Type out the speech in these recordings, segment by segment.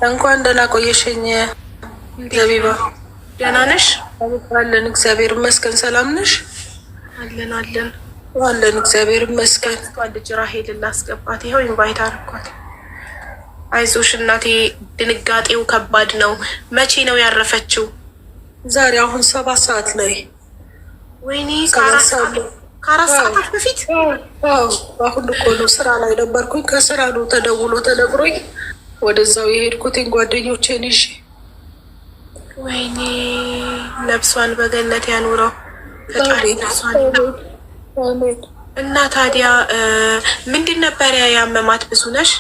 እንኳን ደህና ቆየሽኝ ዘቢባ። ደህና ነሽ? አለን እግዚአብሔር ይመስገን። ሰላም ነሽ? አለን አለን አለን እግዚአብሔር ይመስገን። ልጅ ራሄል ላስገባት፣ ይኸው invite አደረኳት። አይዞሽ እናቴ፣ ድንጋጤው ከባድ ነው። መቼ ነው ያረፈችው? ዛሬ አሁን 7 ሰዓት ላይ። ወይኔ፣ ከ4 ሰዓታት በፊት። አሁን እኮ ነው፣ ስራ ላይ ነበርኩኝ። ከስራ ነው ተደውሎ ተነግሮኝ ወደዛው የሄድኩትኝ ጓደኞቼን ይዤ። ወይኔ፣ ነፍሷን በገነት ያኑረው ፈጣሪ ነፍሷን። እና ታዲያ ምንድን ነበረ ያመማት? ብዙ ነሽ።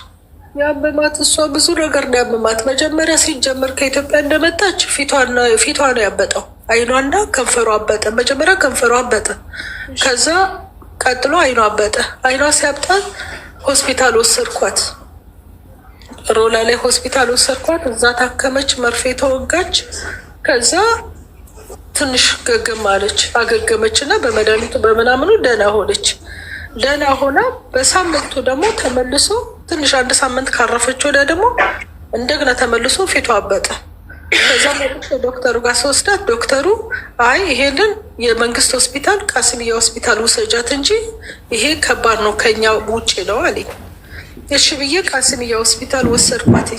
ያመማት እሷ ብዙ ነገር ነው ያመማት። መጀመሪያ ሲጀመር ከኢትዮጵያ እንደመጣች ፊቷ ነው ያበጠው፣ አይኗና ከንፈሯ አበጠ። መጀመሪያ ከንፈሯ አበጠ፣ ከዛ ቀጥሎ አይኗ አበጠ። አይኗ ሲያብጣ ሆስፒታል ወሰድኳት፣ ሮላ ላይ ሆስፒታል ወሰድኳት። እዛ ታከመች፣ መርፌ ተወጋች። ከዛ ትንሽ ገገም አለች፣ አገገመች እና በመድኃኒቱ በምናምኑ ደህና ሆነች። ደህና ሆና በሳምንቱ ደግሞ ተመልሶ ትንሽ አንድ ሳምንት ካረፈች ወዲያ ደግሞ እንደገና ተመልሶ ፊቷ አበጠ። ከዛ መልሶ ዶክተሩ ጋር ስወስዳት ዶክተሩ አይ ይሄንን የመንግስት ሆስፒታል ቃስሚያ ሆስፒታል ውሰጃት እንጂ ይሄ ከባድ ነው፣ ከኛ ውጭ ነው አለኝ። እሺ ብዬ ቃስሚያ ሆስፒታል ወሰድኳት።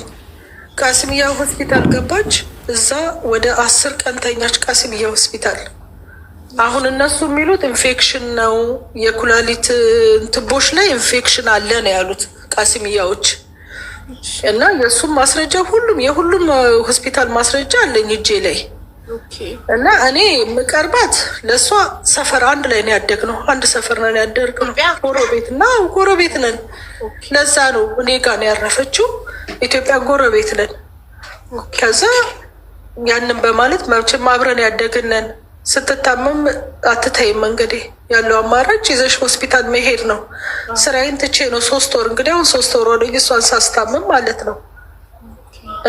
ቃስሚያ ሆስፒታል ገባች። እዛ ወደ 10 ቀን ተኛች ቃስሚያ ሆስፒታል። አሁን እነሱ የሚሉት ኢንፌክሽን ነው፣ የኩላሊት እንትቦች ላይ ኢንፌክሽን አለ ነው ያሉት ቃስሚያዎች። እና የእሱም ማስረጃ ሁሉም የሁሉም ሆስፒታል ማስረጃ አለኝ እጄ ላይ። እና እኔ የምቀርባት ለእሷ ሰፈር አንድ ላይ ነው ያደግነው፣ አንድ ሰፈር ነን ያደግነው፣ ጎረቤት እና ጎረቤት ነን። ለዛ ነው እኔ ጋ ነው ያረፈችው። ኢትዮጵያ ጎረቤት ነን። ከዛ ያንን በማለት መቼም አብረን ያደግነን ስትታመም አትተይም። እንግዲህ ያለው አማራጭ ይዘሽ ሆስፒታል መሄድ ነው። ስራዬን ትቼ ነው 3 ወር፣ እንግዲህ አሁን 3 ወር ሆነኝ እሷን ሳስታምም ማለት ነው።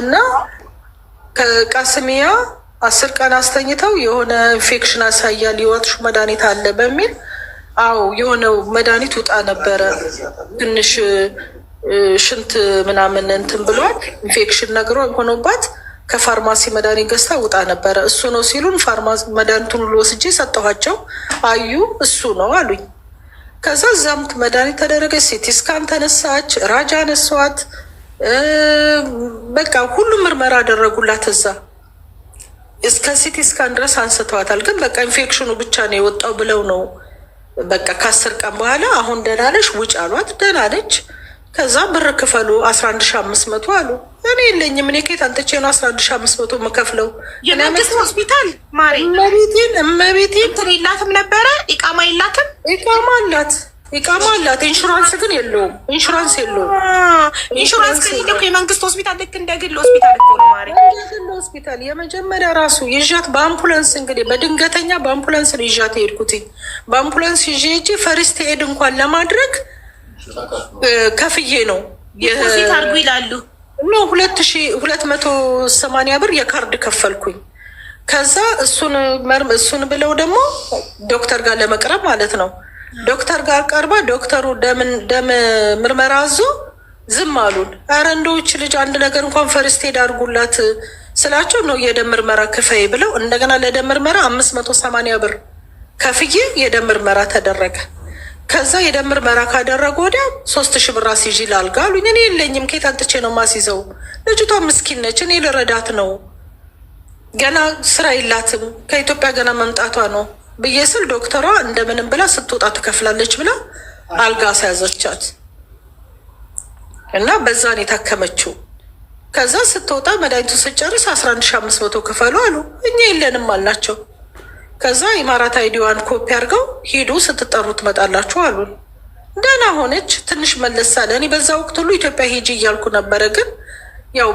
እና ከቃስሚያ 10 ቀን አስተኝተው የሆነ ኢንፌክሽን አሳያል የዋጥሹ መድኃኒት አለ በሚል፣ አዎ የሆነው መድኃኒት ውጣ ነበረ፣ ትንሽ ሽንት ምናምን እንትን ብሏል፣ ኢንፌክሽን ነግሮ ሆኖባት ከፋርማሲ መድኃኒት ገዝታ ውጣ ነበረ። እሱ ነው ሲሉን ፋርማሲ መድኃኒቱን ሁሉ ወስጄ ሰጠኋቸው። አዩ፣ እሱ ነው አሉኝ። ከዛ እዛም መድኃኒት ተደረገ። CT scan ተነሳች፣ ራጅ አነሷት። በቃ ሁሉም ምርመራ አደረጉላት። እዛ እስከ CT scan ድረስ አንስተዋታል። ግን በቃ ኢንፌክሽኑ ብቻ ነው የወጣው ብለው ነው በቃ ከ10 ቀን በኋላ አሁን ደህና ነሽ ውጭ አሏት። ደህና ነች። ከዛ ብር ክፈሉ 11,500 አሉ። እኔ የለኝም። እኔ ከየት አምጥቼ ነው 11,500 የምከፍለው? የመንግስት ሆስፒታል ማሬ። እመቤቴን እመቤቴን። እንትን የላትም ነበረ፣ ኢቃማ የላትም። ኢቃማ አላት፣ ኢቃማ አላት። ኢንሹራንስ ግን የለውም። ኢንሹራንስ የለውም። ኢንሹራንስ ከሌለ እኮ የመንግስት ሆስፒታል ልክ እንደ ግል ሆስፒታል እኮ ነው ማሬ። እንደ ግል ሆስፒታል። የመጀመሪያ ራሱ ይዣት በአምቡላንስ፣ እንግዲህ በድንገተኛ በአምቡላንስ ነው ይዣት የሄድኩት። በአምቡላንስ ይዤ ሄጄ first aid እንኳን ለማድረግ ከፍዬ ነው። Deposit አድርጉ ይላሉ። No፣ 2,280 ብር የካርድ ከፈልኩኝ። ከዛ እሱን ብለው ደግሞ ዶክተር ጋር ለመቅረብ ማለት ነው። ዶክተር ጋር ቀርባ ዶክተሩ ደም ምርመራ አዞ ዝም አሉን። ኧረ እንደው ይህች ልጅ አንድ ነገር እንኳን first aid አድርጉላት ስላቸው ነው የደም ምርመራ ክፈይ ብለው እንደገና ለደም ምርመራ 580 ብር ከፍዬ የደም ምርመራ ተደረገ። ከዛ የደም ምርመራ ካደረጉ ወዲያ 3,000 ብር አስይዢ ላልጋ አሉኝ። እኔ የለኝም፣ ከየት አምጥቼ ነው ማስይዘው? ልጅቷ ምስኪን ነች፣ እኔ ልረዳት ነው። ገና ስራ የላትም፣ ከኢትዮጵያ ገና መምጣቷ ነው ብዬ ስል ዶክተሯ እንደምንም ብላ ስትወጣ ትከፍላለች ብላ አልጋ አስያዘቻት እና በዛን የታከመችው። ከዛ ስትወጣ መድኃኒቱ ስጨርስ 11,500 ክፈሉ አሉ። እኛ የለንም አልናቸው። ከዛ ኢማራት ID ዋን ኮፒ አድርገው ሂዱ ስትጠሩ ትመጣላችሁ አሉን። ደህና ሆነች። ትንሽ መለስ አለ። እኔ በዛ ወቅት ሁሉ ኢትዮጵያ ሂጂ እያልኩ ነበረ። ግን ያው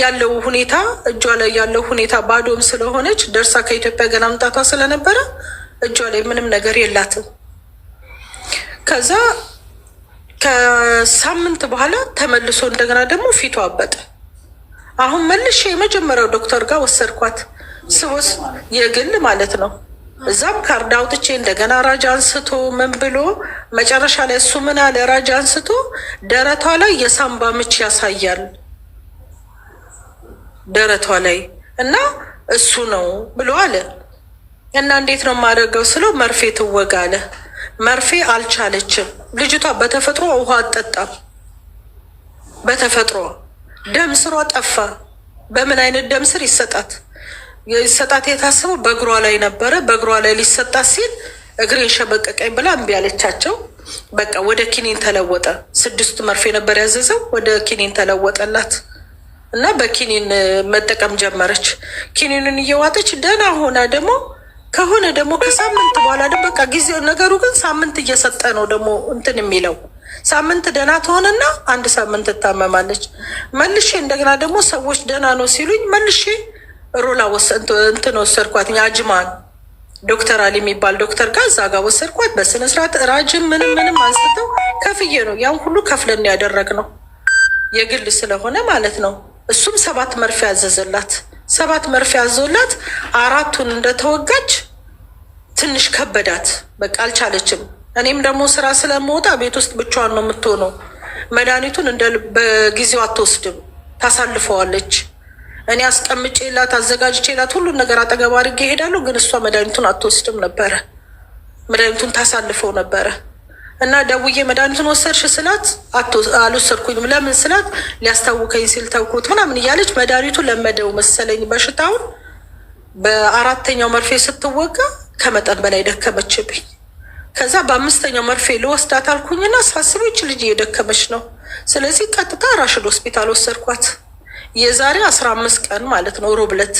ያለው ሁኔታ፣ እጇ ላይ ያለው ሁኔታ ባዶም ስለሆነች፣ ደርሳ ከኢትዮጵያ ገና መምጣቷ ስለነበረ እጇ ላይ ምንም ነገር የላትም። ከዛ ከሳምንት በኋላ ተመልሶ እንደገና ደግሞ ፊቷ አበጠ። አሁን መልሼ የመጀመሪያው ዶክተር ጋር ወሰድኳት። ስወስ የግል ማለት ነው። እዛም ካርድ አውጥቼ እንደገና ራጅ አንስቶ ምን ብሎ መጨረሻ ላይ እሱ ምን አለ፣ ራጅ አንስቶ ደረቷ ላይ የሳምባ ምች ያሳያል። ደረቷ ላይ እና እሱ ነው ብሎ አለ። እና እንዴት ነው የማደርገው ስለው መርፌ ትወጋ አለ። መርፌ አልቻለችም ልጅቷ። በተፈጥሮ ውሃ አትጠጣም። በተፈጥሮ ደም ስሯ ጠፋ። በምን አይነት ደም ስር ይሰጣት ይሰጣት? የታሰበው በእግሯ ላይ ነበረ። በእግሯ ላይ ሊሰጣት ሲል እግሬን ሸበቀቀኝ ብላ እምቢ አለቻቸው። በቃ ወደ ኪኒን ተለወጠ። 6 መርፌ ነበር ያዘዘው፣ ወደ ኪኒን ተለወጠላት እና በኪኒን መጠቀም ጀመረች። ኪኒኑን እየዋጠች ደህና ሆና ደግሞ ከሆነ ደግሞ ከሳምንት በኋላ ደግሞ በቃ ጊዜው ነገሩ ግን ሳምንት እየሰጠ ነው ደግሞ እንትን የሚለው፣ ሳምንት ደህና ትሆንና አንድ ሳምንት ትታመማለች። መልሼ እንደገና ደግሞ ሰዎች ደህና ነው ሲሉኝ መልሼ ሮላ እንትን ወሰድኳት፣ አጅማን ዶክተር አሊ የሚባል ዶክተር ጋር እዛ ጋር ወሰድኳት። በስነ ስርዓት ራጅም ምንም ምንም አንስተው ከፍዬ ነው ያን ሁሉ ከፍለን ያደረግነው የግል ስለሆነ ማለት ነው። እሱም 7 መርፌ አዘዘላት። 7 መርፌ አዞላት 4ቱን እንደተወጋች ትንሽ ከበዳት፣ በቃ አልቻለችም። እኔም ደግሞ ስራ ስለምወጣ ቤት ውስጥ ብቻዋን ነው የምትሆነው። መድኃኒቱን እንደ በጊዜው አትወስድም፣ ታሳልፈዋለች። እኔ አስቀምጬላት አዘጋጅቼላት ሁሉን ነገር አጠገብ አድርጌ እሄዳለሁ፣ ግን እሷ መድኃኒቱን አትወስድም ነበረ። መድኃኒቱን ታሳልፈው ነበረ። እና ደውዬ መድኃኒቱን ወሰድሽ ስላት አልወሰድኩኝም። ለምን ስላት ሊያስታውከኝ ሲል ተውኩት ምናምን እያለች መድኃኒቱ ለመደው መሰለኝ በሽታውን። በ4ኛው መርፌ ስትወጋ ከመጠን በላይ ደከመችብኝ። ከዛ በ5ኛው መርፌ ልወስዳት አልኩኝና ሳስበው ይህች ልጅ እየደከመች ነው። ስለዚህ ቀጥታ ራሽድ ሆስፒታል ወሰድኳት። የዛሬ 15 ቀን ማለት ነው ሮብ ዕለት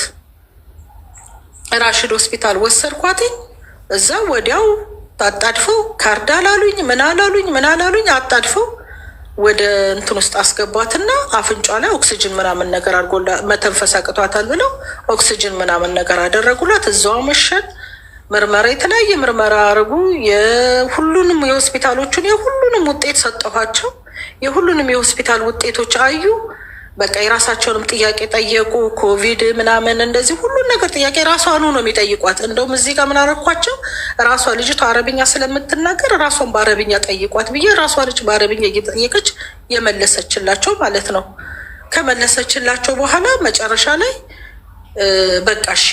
ራሽድ ሆስፒታል ወሰድኳት። እዛ ወዲያው አጣድፈው ካርድ አላሉኝ ምን አላሉኝ ምን አላሉኝ አጣድፈው ወደ እንትን ውስጥ አስገቧትና አፍንጫ ላይ ኦክሲጅን ምናምን ነገር አድርጎላ መተንፈስ አቅቷታል ብለው ኦክሲጅን ምናምን ነገር አደረጉላት። እዛው መሸን። ምርመራ የተለያየ ምርመራ አድርጉ። የሁሉንም የሆስፒታሎቹን የሁሉንም ውጤት ሰጠኋቸው። የሁሉንም የሆስፒታል ውጤቶች አዩ። በቃ የራሳቸውንም ጥያቄ ጠየቁ። ኮቪድ ምናምን እንደዚህ ሁሉን ነገር ጥያቄ ራሷኑ ነው የሚጠይቋት። እንደውም እዚህ ጋር ምን አደረኳቸው፣ ራሷ ልጅቷ አረብኛ ስለምትናገር ራሷን በአረብኛ ጠይቋት ብዬ ራሷ ልጅ በአረብኛ እየጠየቀች የመለሰችላቸው ማለት ነው። ከመለሰችላቸው በኋላ መጨረሻ ላይ በቃ እሺ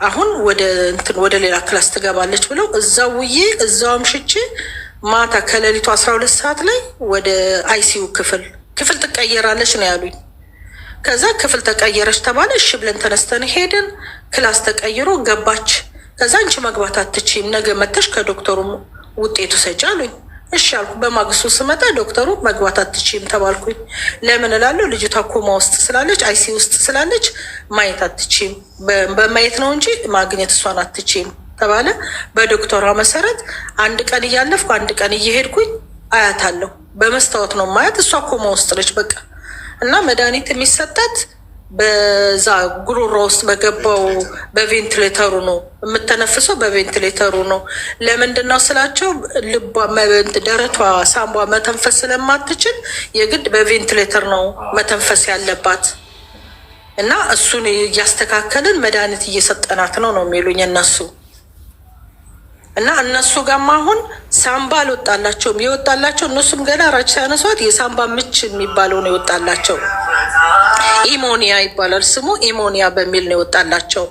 አሁን ወደ እንትን ወደ ሌላ class ትገባለች ብለው እዛው ውዬ እዛው አምሽቼ ማታ ከሌሊቱ 12 ሰዓት ላይ ወደ ICU ክፍል ትቀየራለች ነው ያሉኝ። ከዛ ክፍል ተቀየረች ተባለ። እሺ ብለን ተነስተን ሄድን። class ተቀይሮ ገባች። ከዛ አንቺ መግባት አትችይም፣ ነገ መተሽ ከዶክተሩ ውጤቱ ሰጪ አሉኝ። እሺ አልኩ። በማግስቱ ስመጣ ዶክተሩ መግባት አትችይም ተባልኩኝ። ለምን እላለሁ? ልጅቷ ኮማ ውስጥ ስላለች ICU ውስጥ ስላለች ማየት አትችይም፣ በማየት ነው እንጂ ማግኘት እሷን አትችይም ተባለ። በዶክተሯ መሰረት አንድ ቀን እያለፍኩ አንድ ቀን እየሄድኩኝ አያታለሁ። በመስታወት ነው ማየት። እሷ ኮማ ውስጥ ነች በቃ። እና መድኃኒት የሚሰጣት በዛ ጉሮሮ ውስጥ በገባው በቬንቲሌተሩ ነው የምተነፍሰው፣ በቬንቲሌተሩ ነው። ለምንድን ነው ስላቸው ልቧ ደረቷ ሳምቧ መተንፈስ ስለማትችል የግድ በቬንቲሌተር ነው መተንፈስ ያለባት እና እሱን እያስተካከልን መድኃኒት እየሰጠናት ነው ነው የሚሉኝ እነሱ። እና እነሱ ጋርም አሁን ሳምባ አልወጣላቸውም። የወጣላቸው እነሱም ገና ራጅ ሲያነሷት የሳምባ ምች የሚባለው ነው የወጣላቸው። ኢሞኒያ ይባላል ስሙ፣ ኢሞኒያ በሚል ነው የወጣላቸው።